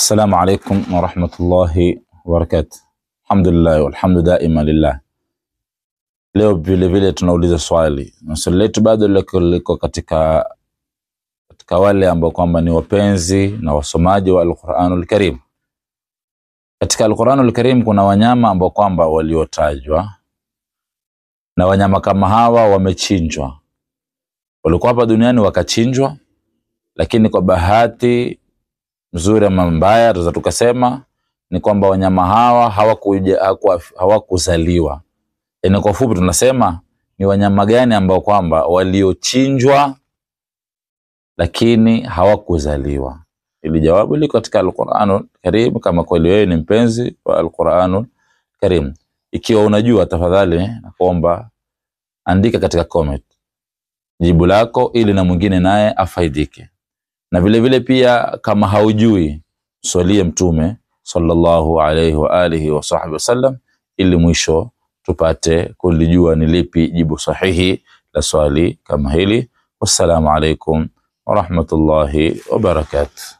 Assalamu alaikum wa rahmatullahi wa barakatuh. Alhamdulillah walhamdu daima lillah. Leo vile vile tunauliza swali, na swali letu bado liko katika wale ambao kwamba ni wapenzi na wasomaji wa Al-Qur'anul Karim. Katika Al-Qur'anul Karim kuna wanyama ambao kwamba waliotajwa, na wanyama kama hawa wamechinjwa. Walikuwa hapa duniani wakachinjwa, lakini kwa bahati nzuri ama mbaya tunaweza tukasema ni kwamba wanyama hawa hawakuzaliwa. Yaani kwa ufupi tunasema ni wanyama gani ambao kwamba waliochinjwa lakini hawakuzaliwa. Ili jawabu liko katika Al-Qur'anul Karim, kama kweli wewe ni mpenzi wa Al-Qur'anul Karim. Ikiwa unajua, tafadhali nakuomba andika katika comment jibu lako ili na mwingine naye afaidike. Na vile vile pia kama haujui, swalie Mtume sallallahu alayhi wa alihi wa sahbihi wasallam ili mwisho tupate kulijua ni lipi jibu sahihi la swali kama hili. Wassalamu alaikum wa rahmatullahi wa barakatuh.